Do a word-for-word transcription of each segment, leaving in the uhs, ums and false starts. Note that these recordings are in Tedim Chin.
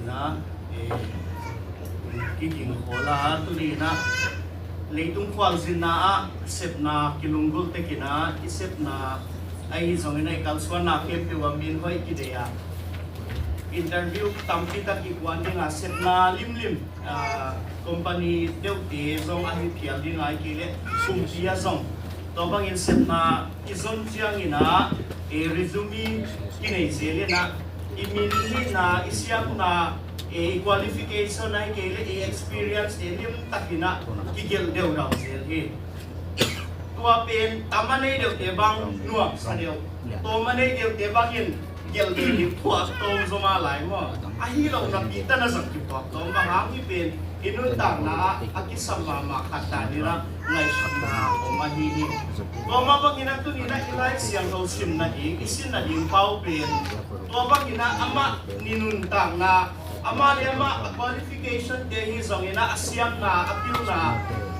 Na, eh, kiging khawla tuni na leitung khualzinna ah sepna kilunggulh tekin ah i sepna ahi zongin ah i kalsuanna khempeuh ah min hoih kidei a interview tampi tak i kuan ding a sepna limlim, ah, company deuhte zong ahi phial ding a, ahih kei leh kumpi ah zong tua bangin sepna i zon ciangin ah, eh, resume kinei zel in ah i min hihna, i siamna, eh, i qualification ahih kei leh i experience te limtakin ah kigelh deudau zel hi. Tua pen tam a nei deuhte bang nuamsa deuh, tawm a nei deuhte bangin gelh deuh ding thuak tawm zong a lai maw? Ahi lo napi tan a zang kiphuak tawm bang hang hi pen i nuntakna ah a kisam mahmah khat dan in ah ngaihsutna om ahi hi. Tua mah bangin ah tuni na i Lai Siangtho sim nading, i sin nading pau pen tua bangin ah amah ni nuntakna, amah le amah a qualification te hi zongin ah a siamna, a pilna,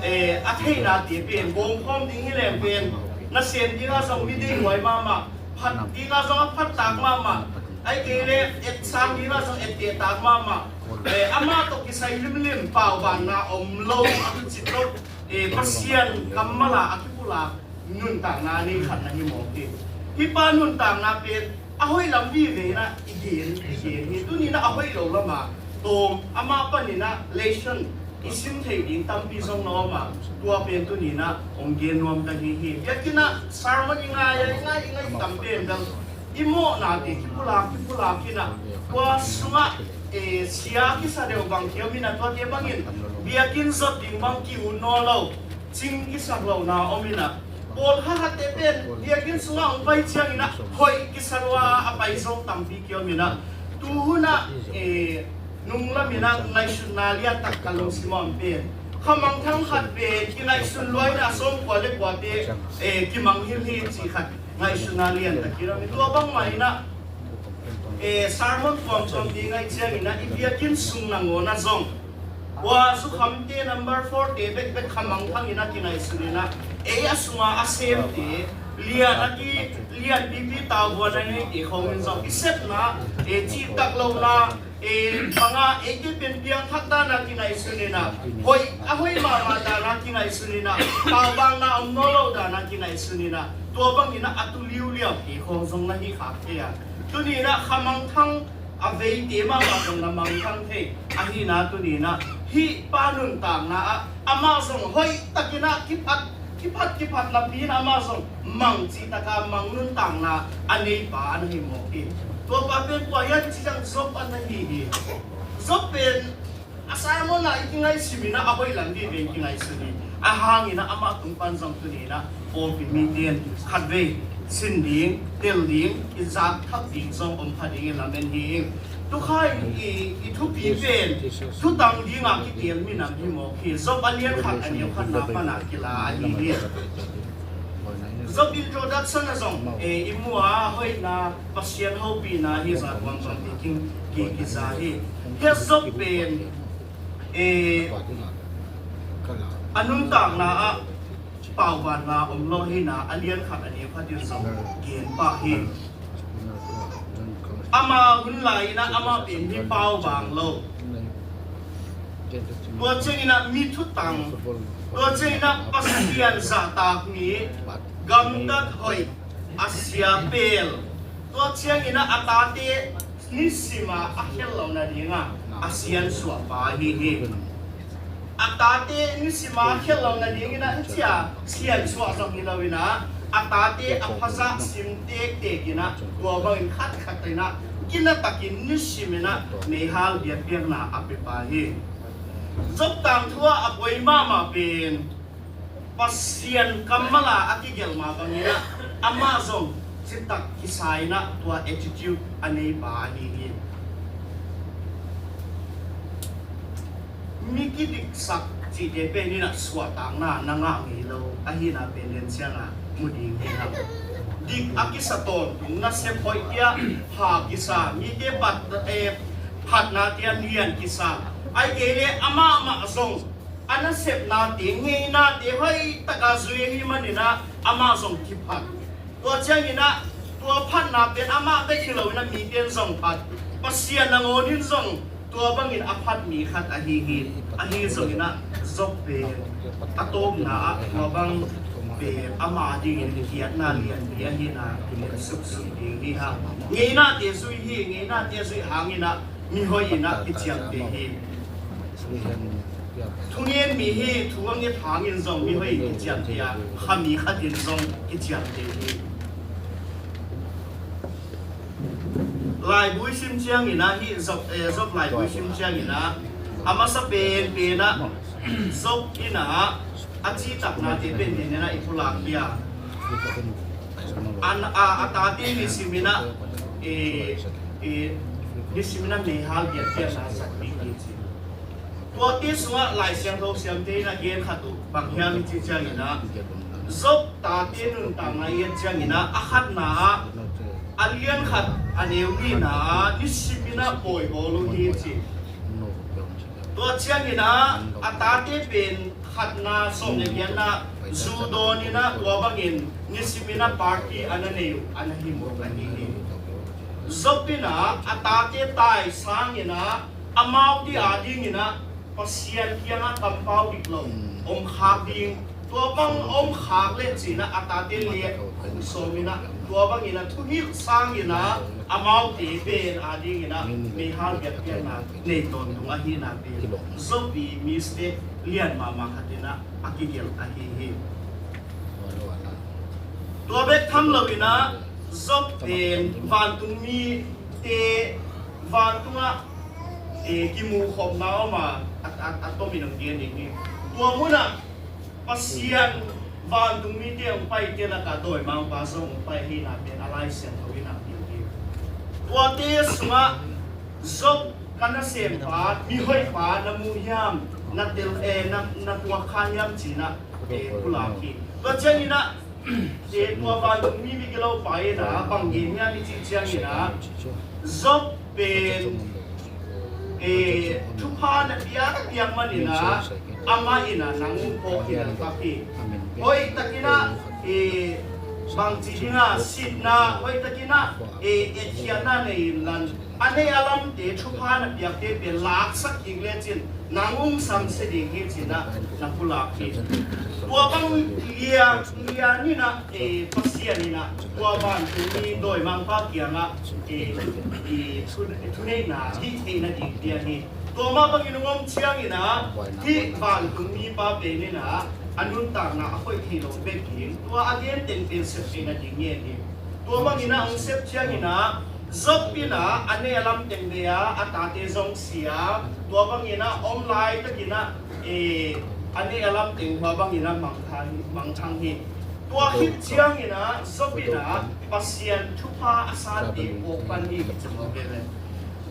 eh, a theina te pen gawmkhawm ding hi leng pen nasem ding ah zong mi deihhuai mahmah, phat ding ah zong a phattak mahmah, ahih kei leh etsang ding ah zong ettehtak mahmah, eh, amah tawh kisai limlim paubanna om lo, a tucit lo, eh, Pasian kammal a a kipulak nuntakna nei khat na hi mawk hi. Hih pa nuntakna pen a hoih lam vive in ah i gen, i gen hi. Tuni na a hoih lo lam a tawm amah panin ah lesson i sim thei ding tampi zong na om a, tua pen tuni na hong gen nuam ka hi hi. Biakinn ah sermon i ngai a, i ngai, i ngai tam pen bel i mawhnate kipulak, kipulak in ah tua sungah, eh, sia kisa deuh bang kiom in ah tuate bangin biakinn zot ding bang ki-ut nawn lo, cing kisak lohna om in ah, pawlkhat khatte pen biakinn sungah hong pai ciangin ah hoih kisa lua a pai zong tampi kiom in ah, tu hun ah, eh, nunglam in ah ngaihsutna liantak ka lungsim ah om pen, khamangthang khat pen kingaihsun lua in ah sawmkua le kuate, eh, kimang hilh hi cih khat ngaihsutna liantak kiom in, tua bangmah in ah, eh, sermon tuamtuam ding ahih ciangin ah i biakinn sung nangawn ah zong, ua, zukhamte number four te bekbek khamangthang in ah kingaihsun in ah, ei a sunga a semte, lian a ki, lianpipi tavuan a neite khawng in zong i sepna, eh, cihtak lohna, eh, bang a eite pen piangthak dan a kingaihsun in ah, hoih, a hoih mahmah dan a kingaihsun in ah, paubanna om nawn lo dan a kingaihsun in ah, tua bangin ah a tu liuliaute khawng zong na hi khak thei a, tuni in ah khamangthang a veite mahmah zong na mangthang thei. Ahih na tuni in ah hih pa nuntakna ah amah zong hoihtakin ah kiphat, kiphat, kiphat napi in amah zong mang cihtak a mang nuntakna a neipa a na hi mawk hi. Tua pa pen kua hiam cih ciang Job a na hi hi. Job pen a sermon ah i kingaihsim in ah a hoih lam vive in kingaihsun hi. A hang in ah amah tung pan zong tuni in ah pawlpi mite in khatvei sin ding, tel ding, i zak thak ding zong om kha ding in lamen hi. Tukhai i, i thupi pen thutang ding a kiteel minam hi mawk hi. Job a lian khat a neu khatna pan a kila ahi hi. Job introduction ah zong, eh, i mu a, hoihna, Pasian hopihna hi zah tuamtuam ding ki, ki, kiza hi. Hih Job pen, eh, a nuntakna ah paubanna om lo hi in ah, a lian khat a neu khat in zong gen pah hi. Ama hun lai in ah amah pen mi paubang lo. Tua ciangin ah mi thutang, tua ciangin ah Pasian zahtak mi, gamtat hoih, a sia pel. Tua ciangin ah a tate nisim a a khel lohna ding a a siansuah pa ahi hi. A tate nisim a a khel lohna dingin ah cia siansuah zong hi lo in ah, a tate a phazah sim tektek in ah, tua bangin khatkhat in ah kina takin nisim in ah meihal biakpiakna a pia pa hi. Job tangthu ah a poi mahmah pen Pasian kammal a a kigelh mah bangin ah amah zong citak kisa in ah tua attitude a neipa ahi hi. Mi kidiksak cihte pen in ah suahtakna na ngah ngei lo ahihna pen lian ciang a mu ding hi hang. Dik a kisa tawntung, nasep hoih tiah pha kisa, mite pat, eh, phatna tiah lian kisa, ahih kei leh amah mah zong a nasepnate, ngeinate hoih taka zui ahih manin ah amah zong kiphat. Tua ciangin ah tua phatna pen amah bek hi lo in ah mite in zong phat. Pasian nangawn in zong Tua bangin a phat mi khat ahi hi. Ahi zongin ah Job pen a tawpna ah tua bang pen ama dingin giatna lianpi ahi na kimen suk si ding hi hang. Ngeinate zui hi, ngeinate zui hangin ah mihoih in ah kiciamteh hi. Thungen mi hi, thu a nget hangin zong mihoih in kiciamteh a, kha mi khatin zong kiciamteh hi. Laibu i sim ciangin ah hi, Job, eh, Job laibu i sim ciangin ah a masa penpen ah Job in ah a citaknate penpen in ah i pulak hi a, an, a, a tate nisim in ah, eh, eh, nisim in ah meihal biakpiakna zat ding hi ci. Tuate sungah Lai Siangtho siamte in a gen khat uh bang hiam i cih ciangin ah, Job tate nuntakna i et ciangin ah, a khatna ah, a lian khat a neu nihna ah nisim in ah pawi bawl uh hi ci. Tua ciangin ah a tate pen khatna sawm le giatna zu dawn in ah tua bangin nisim in ah party a na nei uh a na hi mawk ahi hi. Job in ah a tate tai sangin ah amau ding a dingin ah Pasian kiangah kampau dik lo om khak ding, tua bang om khak le cin ah a tate liak sawm in ah tua bangin ah thuhilh sangin ah amaute pen a dingin ah meihal biakpiakna nei tawntung ahihna pen Job i mistake lian mahmah khat in ah a kigelh ahi hi. Tua bek tham lo in ah Job pen vantung mite vantungah, eh, kimuhkhopna om a, a, a, a tomin hong gen ding hi. Tua munah Pasian vantung mite hong paite lakah dawimangpa zong hong pai ahihna pen a Lai Siangtho in ah pil hi. Tuate sungah Job ka nasempa, mihoihpa na mu hiam, na tel, eh, na, na tuak kha hiam cin ah, eh, pulak hi. Tua ciangin ah, eh, tua vantung mi migilopa in ah bang gen hiam i cih ciangin ah, Job pen, eh, thupha na piak piak manin ah amah in ah nang phawk in ah thak hi. Hoih takin ah, eh, bangci ding ah sitna, hoih takin ah, eh, etkhiatna nei in lan a nei a lamte thupha na piakte pen laksak kik lecin nang hong samsia ding hi cin ah na pulak hi. Tua bang lian, lian in ah, eh, Pasian in ah tua vantung mi dawimangpa kiangah, eh, i thu, thuneihna hih theihna ding piang hi. Tua mah bangin hong om ciangin ah hih vantung mipa pen in ah a nuntakna a hoih thei lo bek ding, tua a gen teng pen sep theihna ding ngen hi. Tua bangin ah hong sep ciangin ah Job in ah a nei a lam teng bei a, a tate zong si a, tua bangin ah om laitakin ah, eh, a nei a lam teng tua bangin ah mangthang, mangthang hi. Tua khit ciangin ah Job in ah Pasian thupha a sate phawk pan hi.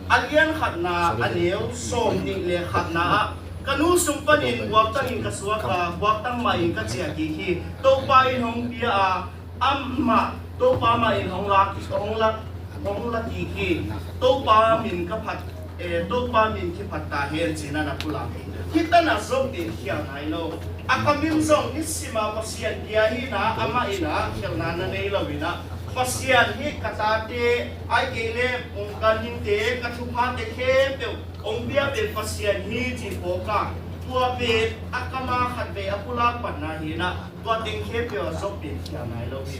A lian khatna a neu sawm nih le khatna ah, ka nu sung panin buaktangin ka suak a, buaktang mah in ka ciah kik hi. Topa in hong pia a, amah, Topa mah in hong lak, hong lak, hong lak kik hi. Topa min ka phat, eh, Topa min kiphat ta hen cin ah na pulak hi. Hih tan ah Job in khial nai lo. A kam in zong nisim a Pasian pia hi in ah amah in ah khialhna na nei lo in ah Pasian hih ka tate, ahih kei leh hong ka ninte, ka thuphate khempeuh hong pia pen Pasian hi ci phawk a, tua pen a kam a khatvei a pulak panna hi in ah tua teng khempeuh ah Job pen khial nai lo hi.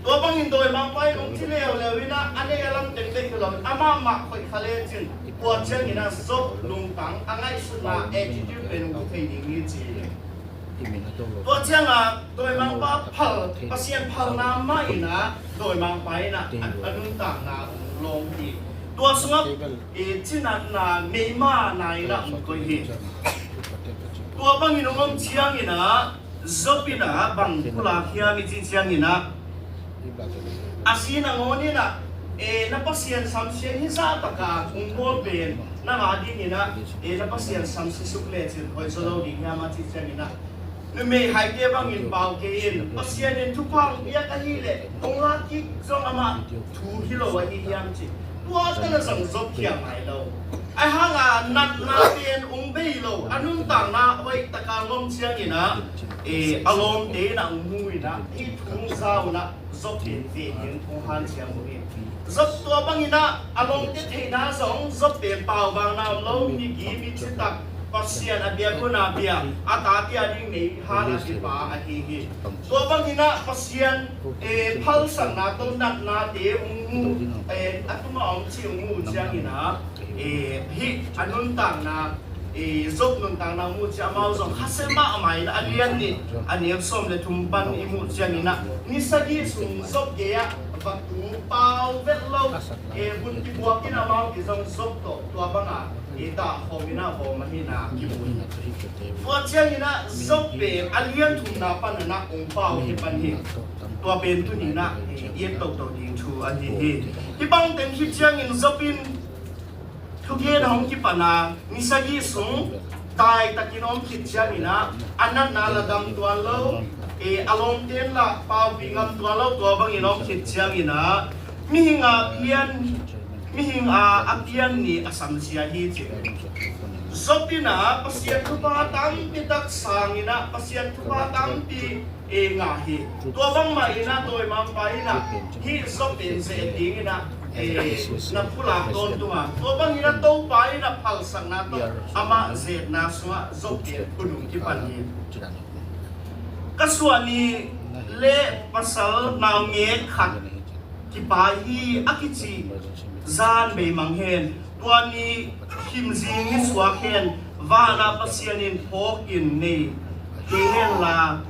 Tua bangin dawimangpa in hong ci leuleu in ah a nei a lam teng bek hi lo in amah mah khoih kha lecin tua ciangin ah Job lungtang a ngaihsutna attitude pen hong thei ding hi ci. Tua ciangah dawimangpa phal, Pasian phalna mah in ah dawimangpa in ah a, a nuntakna hong lawng hi. Tua sungah, eh, cinatna meima nai in ah hong koih hi. Tua bangin hong om ciangin ah Job in ah bang pulak hiam i cih ciangin ah, a si nangawn in ah, eh, na Pasian samsia hih zah taka hong bawl pen nang a dingin ah, eh, na Pasian samsia suk lecin hoih zaw lo ding hiam a cih ciangin ah, numei haite bangin pau kei in, Pasian in thupha hong piak ahih leh hong lak kik zong amah thu hi lo ahi hiam ci. Tua tan ah zong Job khial nai lo. Ahi hang a natna pen hong bei lo, a nuntakna hoih taka hong om ciangin ah, eh, a lawmte in ah hong mu in ah hih thu hong za un ah Job pen ve ding hong hanciam uh hi. Job tua bangin ah a lawmte theihna zong Job pen pauvangna om lo, migi, mi citak, Pasian a biak hun a bia, a tate a ding nei hal a bipa ahi hi. Tua bangin ah Pasian, eh, phalsakna tawh natnate hong mu, eh, a tungah om cih hong mu ciangin ah, eh, hih a nuntakna, eh, Job nuntakna hong mu ciang amau zong khasia mahmah in a lian nih a neu sawm le thum pan i muh ciangin ah ni sagih sung Job gei-ah va tu pau vet lo, eh, vun kibuak in amau kizong Job tawh tua banga, eh, dah khawm in ah hawm ahi na kimu hi. Tua ciangin ah Job pen a lian thumna pan ah hong pau hi pan hi. Tua pen tuni in ah, eh, i et toto ding thu ahi hi. Hih bang teng khit ciangin Job in thugen hong kipan a, ni sagih sung daitakin om khit ciangin ah, a natna la dam tuan lo, eh, a lawmte in la paupi ngam tuan lo, tua bangin om khit ciangin ah, mihing a pian, mihing a, a pian ni a samsia hi ci. Job in ah Pasian thupha tampi tak sang in ah, Pasian thupha tampi, eh, ngah hi. Tua bangmah in ah dawimangpa in ah hih Job in ze dingin ah, eh, na pulak tawntung a, tua bangin ah Topa in ah phalsakna tawh amah zetna sungah Job in phunung kipan hi. Ka suah ni le pasal naungek khat kipai hi a kici zan beimang hen. Tua ni himzing ni suak hen, vana Pasian in phawk in nei kei hen la,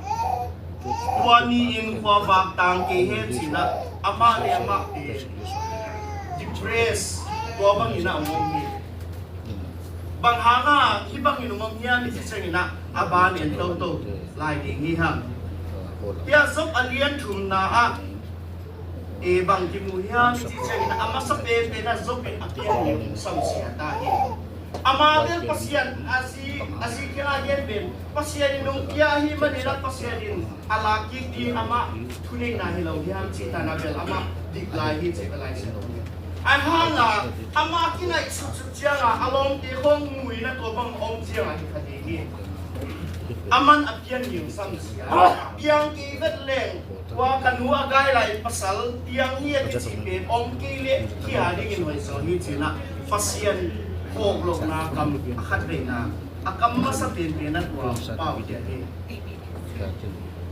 tua ni in khuavak tang kei hen ci-in ah amah le amah pen depress, tua bangin ah om hi. Bang hang a hih bangin om hiam i ci ciangin ah a ban en toto lai ding hi hang. Hia Job a lian thumna ah, eh, bang kimu hiam i ci ciangin ah a masa penpen ah Job in a pian ni hong samsia ta hi. Amah bel Pasian a zi, a zi kiang a gen pen Pasian in hong pia ahih manin ah Pasian in a lak kik ding amah thuneihna hi lo hiam cih tan a bel amah dik lai hi cih ka lai sia lo hi. Ahi hang a amah kingaihsut sut ciang a a lawmte khawng mu in ah tua bang om ciang a hi kha ding hi. Aman a pian ni hong samsia, piang kei vet leng, tua ka nu a gai lai pasal piang hi a kici pen om kei leh khia dingin hoih zaw hi ci-in ah Pasian phawk lohna kam a khatveina, a kam masa penpen ah tua pau khia hi.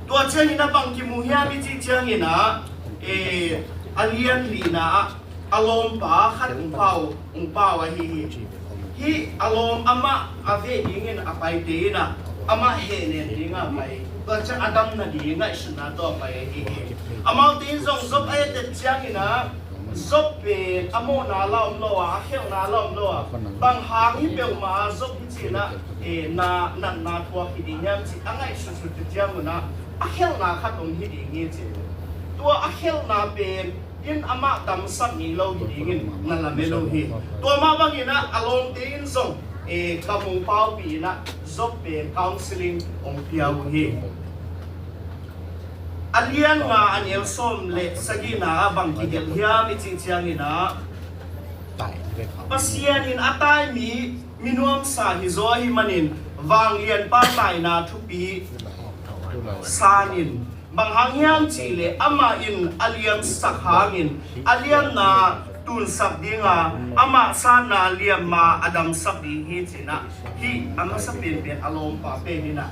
Tua ciangin ah bang kimu hiam i ci ciangin ah, eh, a lian lina ah a lawmpa khat hong pau, hong pau ahi hi. Hih a lawm amah a veh dingin a paite in ah amah hehnem ding a pai, tua ciang a damna ding ngaihsutna tawh a pai ahi hi. Amaute in zong Job a et et ciangin ah Job pen a mawhna la om lo a, a khelhna la om lo a, bang hang hi peuhmah a Job hi ci-in ah, eh, na natna thuak hi ding hiam cih a ngaihsutsut ciangun ah a khelhna khat om hi ding hi ci. Tua a khelhna pen in amah damsak ngei lo hi dingin na lamen uh hi. Tua mah bangin ah a lawmte in zong, eh, kam hong paupi in ah Job pen counseling hong pia uh hi. A lian nga a neu sawm le sagihna ah bang kigelh hiam i cih ciangin ah Pasian in a tai mi, mi nuamsa hi zaw ahih manin vanglianpa taina thupi san in, bang hang hiam cih leh amah in a liamsak hangin a liamna tunsak ding a, amah sanna liamma a damsak ding hi ci-in ah hih a masa penpen a lawmpa pen in ah,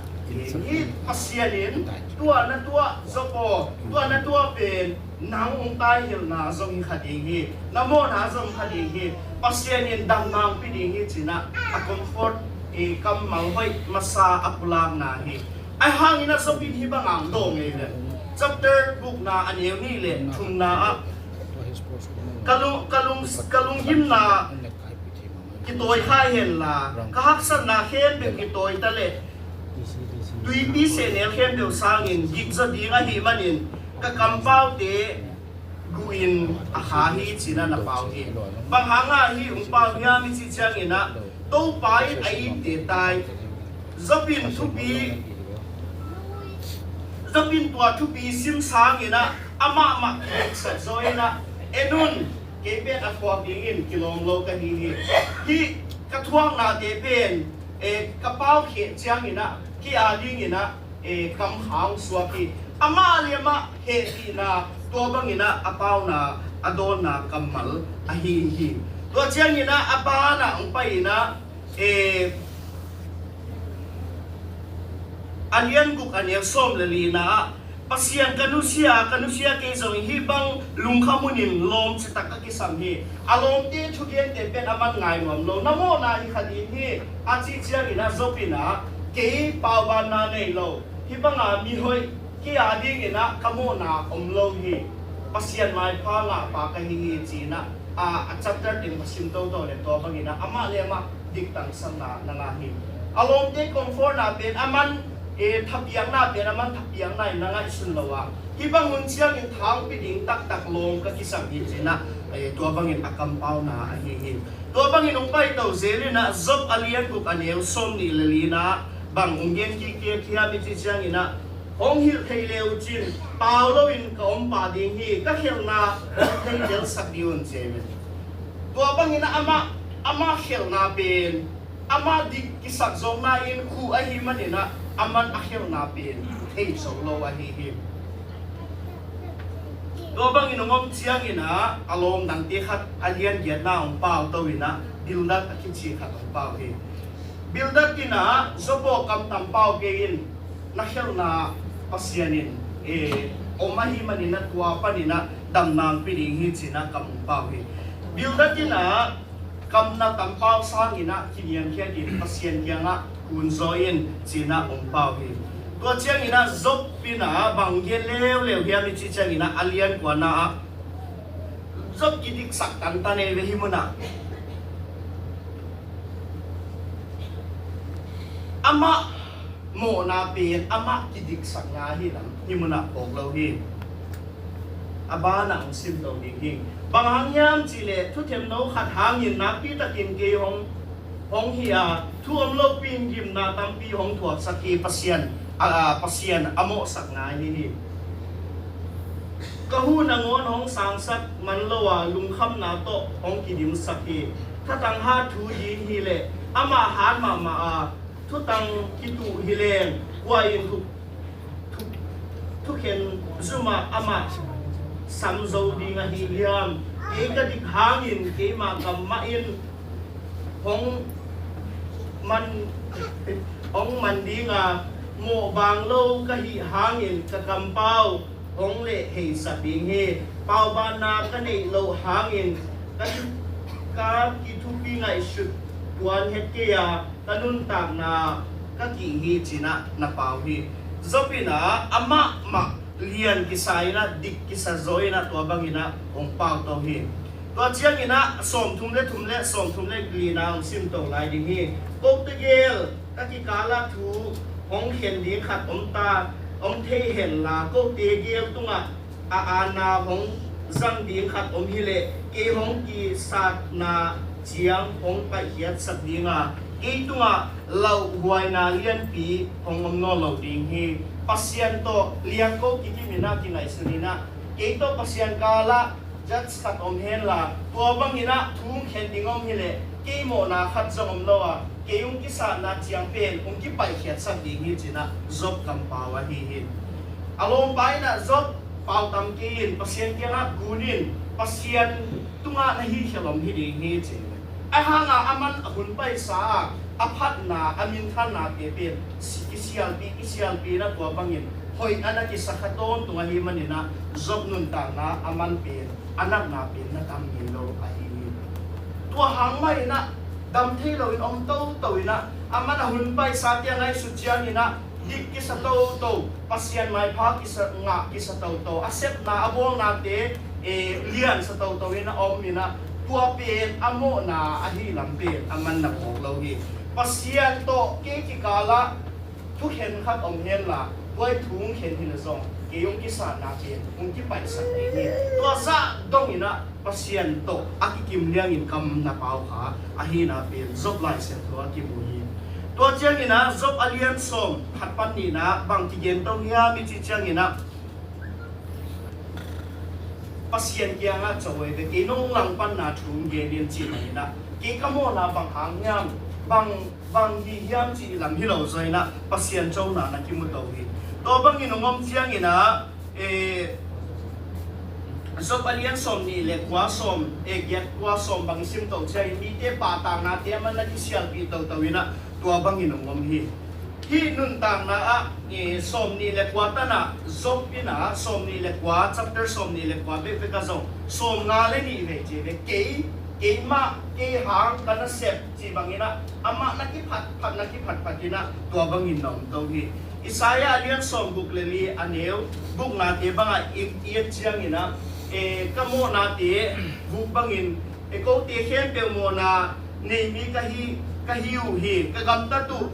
hih Pasian in tua na tuah Job aw, tua na tuah pen nang hong taihilhna zong hi kha ding hi, na mawhna zong kha ding hi, Pasian in damna hong pia ding hi ci-in ah a comfort, eh, kammal hoih masa a pulakna hi. Ahi hangin ah Job in hih bang hong dawn ngei leh, chapter gukna a neu nih le thumna ah ka lung, ka lung, ka lunggimna kitawi khai hen la, ka haksatna khempeuh kitawi ta leh tuipi sehnel khempeuh sangin gik zaw ding ahih manin ka kampaute guh in a kha hi ci-in ah na pau hi. Bang hang a hih hong pau hiam i cih ciangin ah Topa in a itte tai. Job in thupi, Job in tua thupi sim sangin ah amah mah kihensat zaw in ah, en un, kei pen a thuak dingin kilawm lo ka hi hi. Hih ka thuaknate pen, eh, ka pau kheh ciangin ah kei a dingin ah, eh, kam hong suak hi. Amah liamah hehpihna, tua bangin ah a pauna a dawnna kammal ahi hi. Tua ciangin ah a banah hong pai in ah, eh, a lian guk a neu sawm le lina ah, Pasian ka nusia, ka nusia kei zongin hih bang lungkham hunin lawm citak ka kisam hi. A lawmte thugente pen a man ngai nuam lo. Na mawhna hi kha ding hi, a cih ciangin ah Job in ah, kei paubanna nei lo, hih banga mihoih kei a dingin ah ka mawhna om lo hi. Pasian maipha ngahpa ka hi hi, ci-in ah, a, a chapter teng ka sim toto le tua bangin ah amah le amah diktangsakna na ngah hi. A lawmte comfortna pen a man, e, thapiakna pen a man thapiakna in na ngaihsun lo a, hih bang hun ciangin thangpi ding taktak lawm ka kisam hi, ci-in ah, e, tua bangin a kampauna ahi hi. Tua bangin hong paito zel in ah Job a lian guk a neu sawm nih le lina bang hong gen kik hiam i cih ciangin ah, hong hilh thei le uh cin pau loin ka om pah ding hi, ka khelhna hong thei telsak ding un, ci hi. Tua bangin ah amah, amah khelhna pen amah dik kisak zawkna in khuh ahih manin ah a man a khelhna pen thei zo lo ahi hi. Tua bangin hong om ciangin ah a lawm dangte khat a lian giatna hong pauto in ah Bildad a kici khat hong pau hi. Bildad in ah, Job aw, kam tam pau kei in, na khelhna Pasian in, e, om ahih manin ah tua panin ah damna hong pia ding hi, ci-in ah kam hong pau hi. Bildad in ah kam na tam pau sangin ah kiniamkhiat in Pasian kiangah kun zaw in, ci-in ah hong pau hi. Tua ciangin ah Job in ah bang gen leuleu hiam i cih ciangin ah a lian kuana ah Job kidiksak tantan ei ve hih munah. Amah mawhna pen amah kidiksakna hi lam hih munah phawk lo hi. A banah hong simto ding hi. Bang hang hiam cihleh thuthemno khat hangin nakpitakin kei hong, hong hi a, thu om lopi in gimna tampi hong thuaksak hi. Pasian, a, a, Pasian a mawhsakna hi hi. Ka huh nangawn hong sangsak man lo a, lungkhamna tawh hong kidimsak hi. Thatang hat thu ding hileh amah hat mahmah a, thutang kituh hileng kua in thu, thu, thukhen zumah amah sam zo ding ahi hiam? Kei ka dik hangin keima kam mah in hong man, hong man ding a, mawh bang lo ka hih hangin ka kampau hong lehheisak ding hi. Paubanna ka neih loh hangin ka, ka kithupi ngaihsut tuan het kei a, ka nuntakna ka kih hi, ci-in ah na pau hi. Job in ah amah mah lian kisa in ah, dik kisa zaw in ah tua bangin ah hong pauto hi. Tua ciangin ah sawmthum le thum le sawmthum le lina hong simto lai ding hi. Kote gel ka kikalah thu hong khen ding khat om ta, om thei henla, kote gel tungah a aana hong zang ding khat om hileh kei hong kisatna ciang hong paihkhiatsak ding a, kei tungah lauhuaina lianpi hong om nawn lo ding hi. Pasian tawh liangko kikim in ah kingaihsun in ah, kei tawh Pasian kalah judge khat om henla, tua bangin ah thu hong khen ding om hileh kei mawhna khat zong om lo a, kei hong kisatna ciang pen hong kipaihkhiatsak ding hi, ci-in ah Job kampau ahi hi. A lawmpa in ah, Job, pau tam kei in, Pasian kiangah kun in, Pasian tungah na hikhia lawm hi ding hi, ci hi. Ahi hangin a man a hun paisa a, a phatna, a minthannate pen si, kisialpi, kisialpi in ah tua bangin hoih a na kisa kha tawntung ahih manin ah Job nuntakna a man pen, a natna pen na tam ngei lo ahi hi. Tua hang mah in ah dam thei loin om toto in ah, a man a hun paisate a ngaihsut ciangin ah dik kisa toto, Pasian maipha kisa, ngah kisa toto, a sepna a bawlnate, eh, liansa toto in a om in ah, tua pen a mawhna ahih lam pen a man na phawk lo hi. Pasian tawh kei kikalah thukhen khat om henla, tua thu hong khen hileh zong kei hong kisatna pen hong kipaihsak ding hi. Tua zah dong in ah Pasian tawh a kikim liangin kam na pau kha ahihna pen Job Lai Siangtho ah kimu hi. Tua ciangin ah Job a lian sawm, khat pan nihna bang kigen to hiam i cih ciangin ah, Pasian kiangah, co ei ve, kei nong langpanna thu hong gen in, ci-in ah, kei ka mawhna bang hang hiam, bang, bang hi hiam cih lam hi lo zaw in ah Pasian cona na kimu to hi. Tua bangin hong om ciangin ah, eh, Job a lian sawm nih le kua, sawm, eh, giat, kua, sawm bang i sim to ciangin mite pahtaknate a man na kisialpih toto in ah tua bangin hong om hi. Hih nuntakna ah, eh, sawm nih le kua tan ah Job in ah sawm nih le kua, chapter sawm nih le kua bekbek ah zong sawm nga le nih vei ci ve, kei, keimah, kei hang ka nasep ci bangin ah amah na kiphatphat, na kiphatphat in ah tua bangin na om to hi. Isaiah a lian sawm guk le li a neu guknate bangah i, i et ciangin ah, eh, ka mawhnate guk bangin, eh, kote khempeuh mawhna nei mi ka hi, ka hi uh hi, ka gamtat uh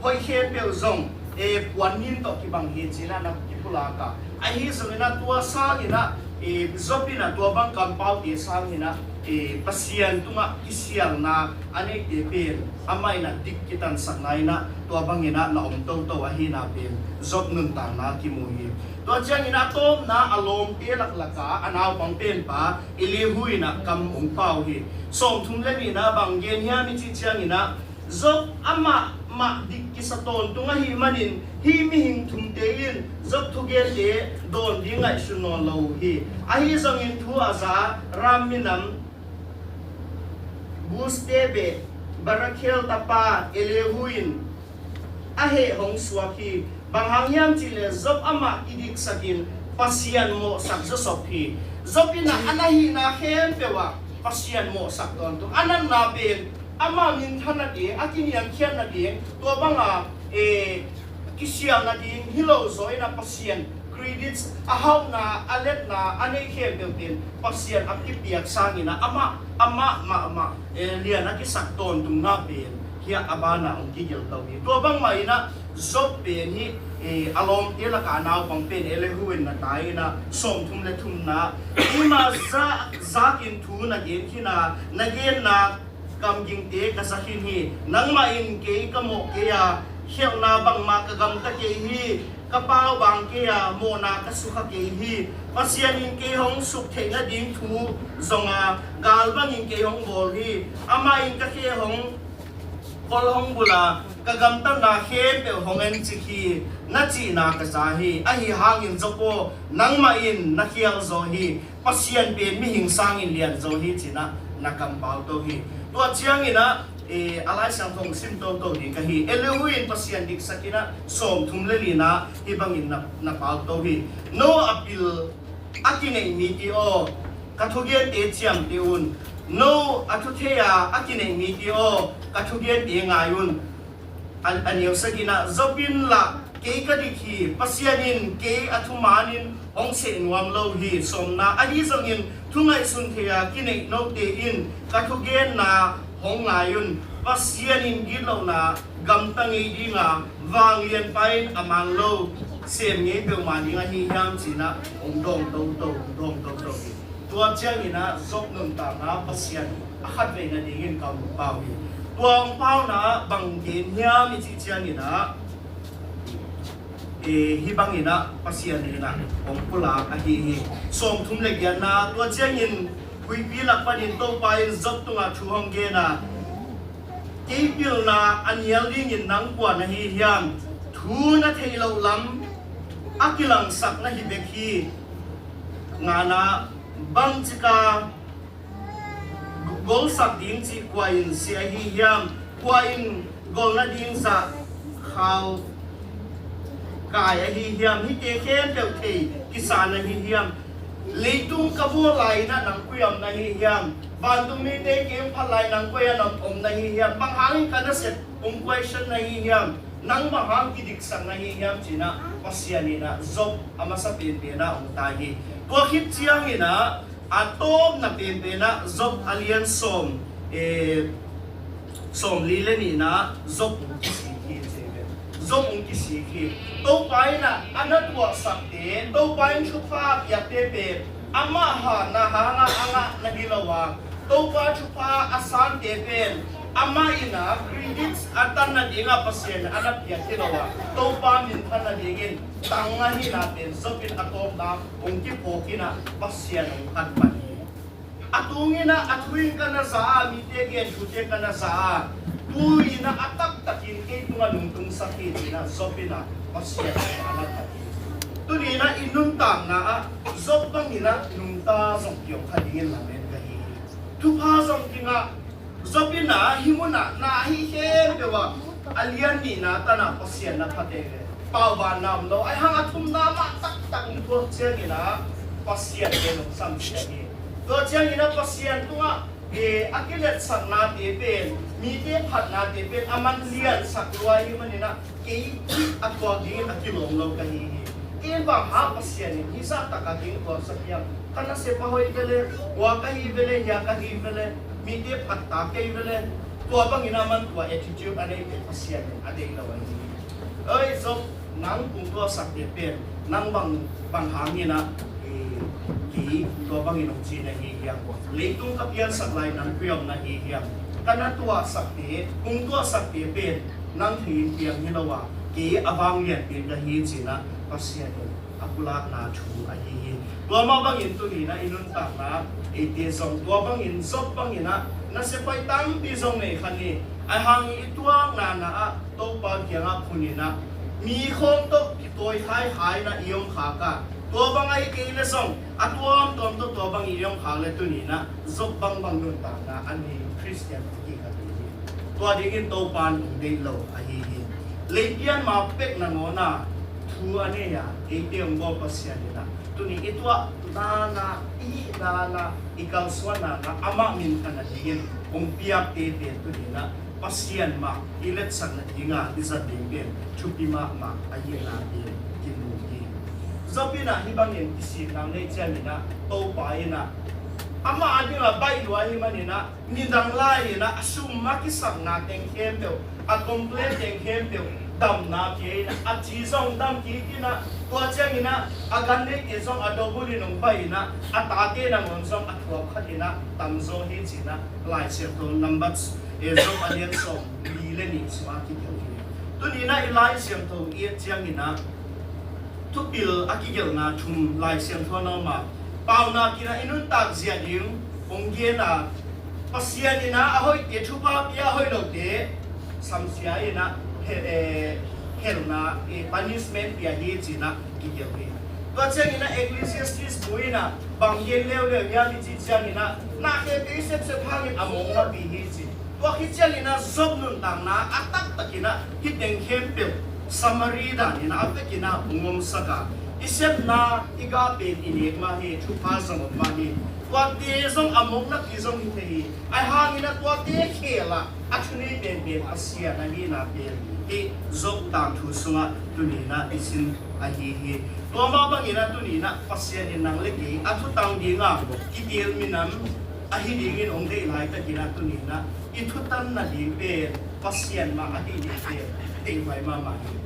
hoih khempeuh zong, eh, puan nin tawh kibang hi ci-in ah na kipulak a. Ahi zongin ah tua sangin ah, eh, Job in ah tua bang kampaute sangin ah, eh, Pasian tungah kisialna a neite pen amah in ah dik kitansakna in ah tua bangin ah na om toto ahihna pen Job nuntakna kimu hi. Tua ciangin ah a tawpna a lawmte laklakah a naupang penpa Elihu in ah kam hong pau hi. Sawmthum le nihna bang gen hiam i cih ciangin ah, Job amah mah dik kisa tawntung ahih manin hih mihing thumte in Job thugente dawn ding ngaihsun nawn lo uh hi. Ahi zongin thu a za Ram minam Buz-te beh Barakhel tapa Elihu in a heh hong suak hi. Bang hang hiam cih leh Job amah kidiksakin Pasian mawhsak zawsop hi. Job in ah a na hihna khempeuh ah Pasian mawhsak tawntung. A natna pen ama minthanna ding, a kiniamkhiatna ding, tua banga, eh, kisialna ding hi lo zaw in ah Pasian credits, a hauhna, a letna a nei khempeuh pen Pasian a kipiak sangin ah amah, amah mahmah, eh, lian a kisak tawntungna pen hiah a banah hong kigelh to hi. Tua bangmah in ah Job pen hih, eh, a lawmte lakah a naupang pen Elihu in na tai in ah sawmthum le thumna, keima za-, zakin thu na gen khin a, na genna kamgingte ka za khin hi. Nangmah in kei ka mawh kei a, khialhna bangmah ka gamta kei hi. Ka pau bang kei a, mawhna ka sukha kei hi. Pasian in kei hong suk theih nading thu zong a, gal bangin kei hong bawl hi. Amah in ka khe hong kol hong bul a, ka gamtatna khempeuh hong encik hi, na cihna ka za hi. Ahi hangin Job aw, nangmah in na khial zaw hi. Pasian pen mihing sangin lian zaw hi ci-in ah na kampau to hi. Tua ciangin ah, eh, a Lai Siangtho sim toto ding ka hi. Elihu in Pasian diksak in ah sawmthum le lina hih bangin na, na pau to hi. No a pil a kineih mite aw, ka thugente ciamteh un. No a thu thei a a kineih mite aw, ka thugente ngai un. A, a neu sagihna, Job in lah kei ka dik hi, Pasian in kei a thumanin hong seh nuam lo hi. Sawmna, ahi zongin thu ngaihsun thei a kineih note in ka thugenna hong ngai un. Pasian in gitlohna gamta ngei ding a, vanglianpa in a mang lo sem ngei peuhmah ding ahi hiam ci-in ah hong dawng toto, hong dawng toto hi. Tua ciangin ah Job nuntakna Pasian a khatvei nadingin ka hong pau hi. Tua hong pauna bang gen hiam i cih ciangin ah, eh, hih bangin ah Pasian in ah hong pulak ahi hi. Sawmthum le giatna, tua ciangin huihpi lak panin Topa in Job tungah thu hong gen a, kei pilna a nial dingin nang kua na hi hiam? Thu na theih loh lam a kilangsak na hi bek hi. Ngana, bangcik a golsak ding cih kua in si ahi hiam? Kua in gol nading zah khau kai ahi hiam? Hihte khempeuh thei kisa na hi hiam? Leitung ka bawl lai-in ah nang koi ah om na hi hiam? Vantung mite kei hong phat lai nang koi ah om na hi hiam? Bang hangin ka nasep hong kuaisan na hi hiam? Nang bang hang kidiksak na hi hiam ci-in ah Pasian in ah Job a masa penpen ah hong tai hi. Tua khit ciangin ah a tawpna penpen ah Job a lian sawm, eh, sawmli le nihna Job hong kisik hi ci ve. Job hong kisik hi. Topa in ah a na tuahsakte, Topa in thupha a piakte pen amah hangah a ngah na hi lo a, Topa thupha a sante pen amah in ah credits a tan nadingah Pasian a na piak hi lo a, Topa minthan nadingin tang ahihna pen Job in a tawpna hong kiphawk in ah Pasian hong phat pan hi. A tungin ah a thu in ka na za a, mite gen thute ka na za a, tu-in ah a taktakin kei tungah lungtungsak hi ci-in ah Job in ah Pasian a na phat hi. Tuni-in ah i nuntakna ah Job bangin ah nungta zong kiom kha dingin lamen ka hi hi. Thupha zong kingah, Job in ah hih munah na ahih khempeuh ah a lian nihna tan ah Pasian na phat e ve. Paubanna om lo, ahih hang a thumna mah taktak hong thuak ciangin ah Pasian pen hong samsia hi. Tua ciangin ah Pasian tungah, e, a kiletsaknate pen, mite phatnate pen a man liansak lua ahih manin ah kei a thuak dingin a kilawm lo ka hi hi. Kei in bang hang Pasian in hih zahtak a kei hong thuaksak hiam? Ka nasep a hoih ve leh, kua ka hi ve leh, hia ka hi ve leh, mite phat ta kei ve leh. Tua bangin a man tua attitude a neih pen Pasian in a deih lo ahi hi. Oi Job, nang kong tuaksakte pen nang bang, bang hangin ah, e, kei tua bangin hong ci na hi hiam? Leitung ka piansak lai nang koi ah om na hi hiam? Ka na tuaksakte, kong tuaksakte pen nang thei in piang hi lo a, kei a vanglianpi ka hi ci-in ah Pasian in a pulakna thu ahi hi. Tua mah bangin tuni-in ah i nuntakna, eite zong tua bangin, Job bangin ah nasep hoih tampi zong nei kha ni. Ahih hangin i tuakna na ah Topa kiangah phun in ah, mi khawng tawh kitawi haihai in ah i om khak a, tua bang ahih kei leh zong a tuamtuam tawh tua bangin i om khak leh tuni-in ah Job bangbang nuntakna a nei Khristian kikhat hi hi. Tua dingin Topa in hong deih lo ahi hi. Leipian ma pek nangawn ah thu a nei a, eite hong bawl Pasian in ah tuni i tuah dan ah, i hih dan ah, i kalsuan dan ah amah minthan nadingin hong piakte pen tuni-in ah Pasian mah i letsak nading a i zat ding pen thupi mahmah ahihna pen kimu hi. Job in ah hih bangin kisikna neih ciangin ah Topa in ah amah a ding a baih lua ahih manin ah nidang lai-in ah a sum a kisakna teng khempeuh, a complain teng khempeuh damna pia in ah, a ci zong dam kik in ah, tua ciangin ah a gan neite zong a double in hong baih in ah, a tate nangawn zong a thuak khat in ah tamzaw hi ci-in ah Lai Siangtho Numbers, e, Job a lian sawm li le nih sungah kigelh hi. Tuni-in ah i Lai Siangtho i et ciangin ah thupil a kigelhna thum Lai Siangtho ah om a, paunak in ah i nuntak zia ding hong gen a, Pasian in ah a hoihte thupha pia, a hoih lote samsia in ah he-, eh, helna, eh, punishment pia hi ci-in ah kigelh hi. Tua ciangin ah Ecclesiastes bu in ah bang gen leuleu hiam i cih ciangin ah, na khempeuh i sepsep hangin a mawk napi hi ci. Tua khit ciangin ah Job nuntakna a taktakin ah hih teng khempeuh summary danin ah a vekin ah hong omsak a, i sepna i gah pen i nek mah hi, thupha zong om mah hi. Tuate zong a mawk napi zong hi thei hi. Ahih hangin ah tuate khel ah a thunei penpen Pasian ahihna pen hih Job tangthu sungah tuni-in ah i sin ahi hi. Tua mah bangin ah tuni-in ah Pasian in nang le kei a thutang ding a kiteel minam ahi dingin hong deih laitakin ah tuni-in ah i thutan nading pen Pasian mah ahi ding pen deihhuai mahmah hi.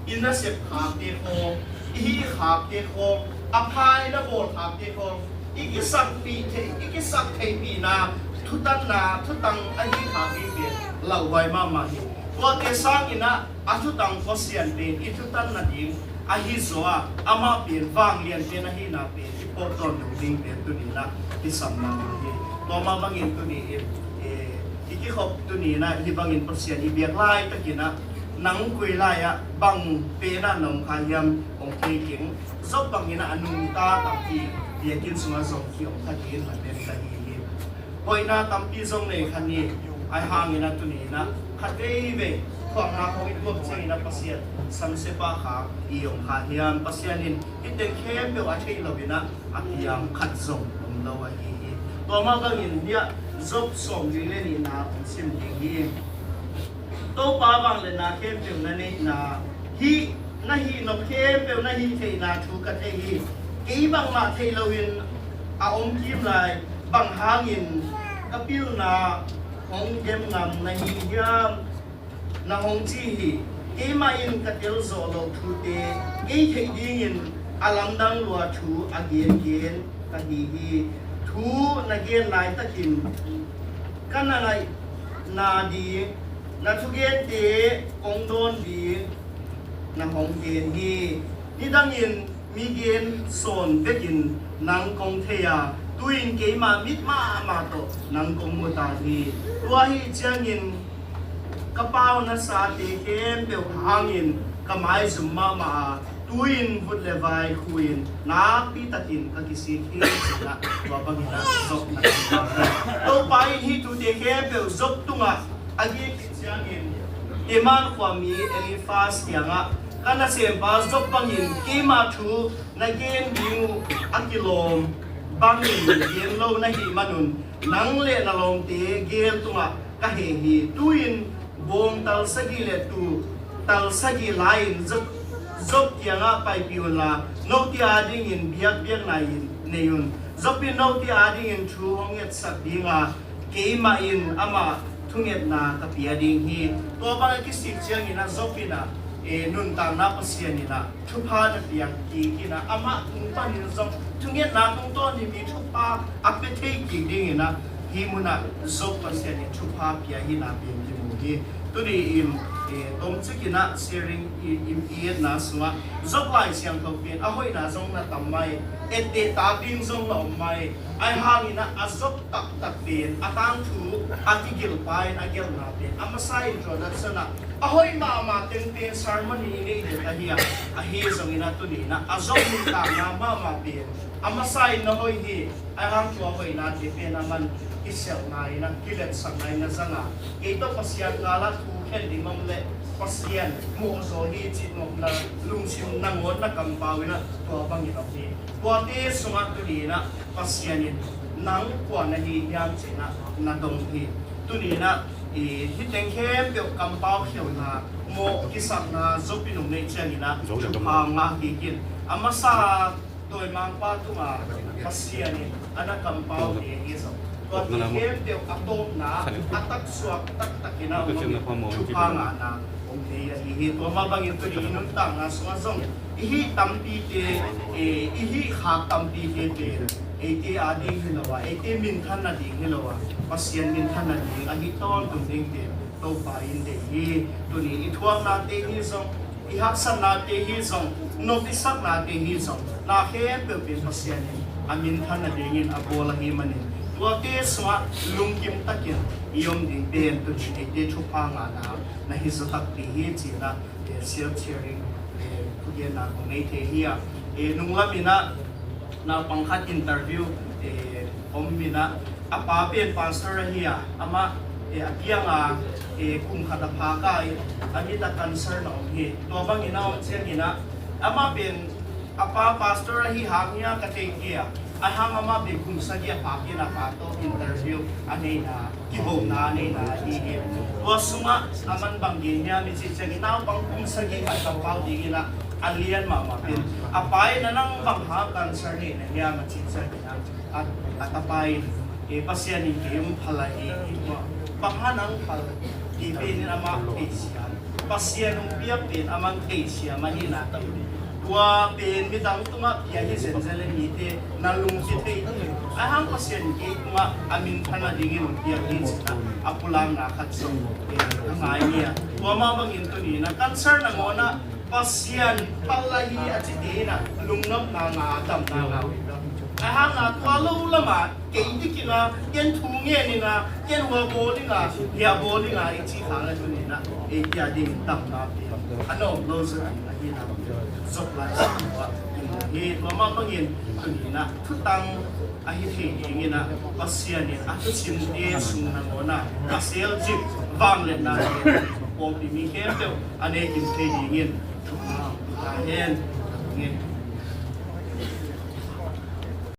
I nasep khakte khawng, i hih khakte khawng, a pha i na bawl khakte khawng, i kisakpih theih, i kisak theihpihna thutanna, thutang ahi khak ding pen lauhuai mahmah hi. Tuate sangin ah a thutang Pasian pen i thutan nading ahi zaw a, amah pen vanglian pen ahihna pen i pawt tawntung ding pen tuni-in ah kisam mahmah hi. Tua mah bangin tuni-in, eh, i kikhop tuni-in ah hih bangin Pasian i biak laitakin ah nang koi lai-ah bang pen ah na om kha hiam hong thei keng. Job bangin ah a nungta tampi biakinn sungah zong ki-om kha dingin lamen ka hi hi. Hoihna tampi zong nei kha ni. Ahih hangin ah tuni-in ah khat veivei thuakna khawng i tuak ciangin ah Pasian samsia pah kha i om kha hiam? Pasian in hih teng khempeuh a theih loin ah a piang khat zong om lo ahi hi. Tua mah bangin hih ah Job sawmli le nihna hong sim ding hi. Topa vangliatna khempeuh na neihna, hih na hih nop khempeuh na hih theihna thu ka thei hi. Kei bangmah theih loin a om kim lai, bang hangin ka pilna hong dem ngam na hi hiam? Na hong ci hi. Keimah in ka tel zawh loh thute kei theih dingin a lamdang lua thu a gengen ka hi hi. Thu na gen laitakin ka na ngaihna ding, na thugente kong dawn ding na hong gen hi. Nidangin mi gen sawn bekin nang kong thei a, tu-in keima mit mahmah tawh nang kong mu ta hi. Tua ahih ciangin ka pau nasate khempeuh hangin ka maizum mahmah a, Tu-in vut le vai khu-in nakpi takin ka kisik hi, ci-in ah tua bangin ah Job na kipak hi. Topa in hih thute khempeuh Job tungah a gen khit ciangin Teman khuami Eliphaz kiangah, ka nasempa Job bangin keima thu na gen ding uh a kilawm bangin gen lo na hih manun, nang le na lawmte gel tungah ka heh hi. Tu-in bawng tal sagih le tuu tal sagih la-in Job, Job kiangah paipih unla, note adingin biakbiakna in nei un. Job in note adingin thu hong ngetsak dinga, keimah in amah thungetna ka pia ding hi. Tua bang a kisik ciangin ah Job in ah, e, nuntakna Pasian in ah thupha na piak kik in ah, amah tung panin zong thungetna tungtawn in mi thupha a pia thei kik dingin ah, hih munah Job Pasian in thupha pia hihna pen kimu hi. Tuni in, e, tomcik in ah sharing i, i, i etna sungah Job Lai Siangtho pen a hoihna zong na tam mai, etteh tak ding zong na om mai. Ahi hangin ah a Job taktak pen, a tangthu a kigilpa in a gelhna pen a masa in tua natsan ah a hoih mahmah teng pen sermon in i nei den ahi a, ahi zongin ah tuni in ah a Job nuntakna mahmah pen a masa in na hoih hi. Ahi hang tua hoihnate pen aman kiselhna in ah kiletsakna in na zang a, kei tawh Pasian ngalah thu khen ding om leh Pasian mawhzaw hi cih nopna lungsim nangawn na kampau in ah tua bangin om hi. Tuate sungah tuni in ah Pasian in nang kua na hi hiam ci-in ah na dong hi. Tuni in ah i hih teng khempeuh kampau khialhna, mawh kisakna Job in hong neih ciangin ah thupha ngah kik in, a masa dawimangpa tungah Pasian in a na kampaute hi zong, tuate khempeuh a tawpna a taksuak taktakin ah hong om in thupha ngahna hong nei ahi hi. Tua mah bangin tuni i nuntakna sungah zong i hih tampite, e, i hih khak tampite pen eite ading hi lo a, eite minthan nading hi lo a, Pasian minthan nading ahi tawntung ding pen Topa in deih hi. Tuni i thuaknate hi zong, i haksatnate hi zong, nop i saknate hi zong, na khempeuh pen Pasian in a minthan nadingin a bawl ahih manin, tuate sungah lungkim takin i om ding pen tuni eite thupha ngahna na hi zaw takpi hi, ci-in ah, eh, self sharing, eh, thugenna kong nei thei hi a, eh, nunglam in ah naupang khat interview, eh, om in ah, a pa pen pastor ahi a, amah, eh, a kianga, eh, kum khat a pha kai, a mit ah cancer na om hi. Tua bangin a om ciangin ah, amah pen a pa pastor ahi hang hi a ka thei kei a, ahi hang amah pen kum sagih a pha kei in a pa tawh interview a neihna, kihona a neihna ahi hi. Tua sungah aman bang gen hiam i cih ciangin, naupang kum sagih khat kampau dingin ah a lian mahmah pen, a pa in ah nang bang hang cancer nei na hiam a cih ciangin ah, a, a tapa in, eh, Pasian in kei hong phal ahi hi. Bang hang nang phal, kei pen in amah theisiam, Pasian hong piak pen amah theisiam ahihna tawh, tua pen midang tungah pia hi zenzen leh mite na lungkip thei hi. Ahi hang Pasian in kei tungah a minthan nadingin hong piak hi, ci-in ah a pulakna khat zong, eh, a ngai hi a. Tua mah bangin tuni in ah cancer nangawn ah Pasian phal ahi a cite in ah lungnopna ngah a, damna ngah uh hi. Ahi hang a tua lo lamah kei dik in ah, ken thu ngen in ah, ken hua bawl in ah, hia bawl in ah i cih kha leh tuni in ah eite adingin damna pen a na om lo zaw ding ahihna Job Lai Siangtho ah i mu hi. Tua mah bangin tuni in ah thutang ahi thei dingin ah, Pasian in a thusimte sung nangawn ah a selcip vangliatna pawlpi mi khempeuh a nei kim thei dingin thupha hong pia ta hen. Amen.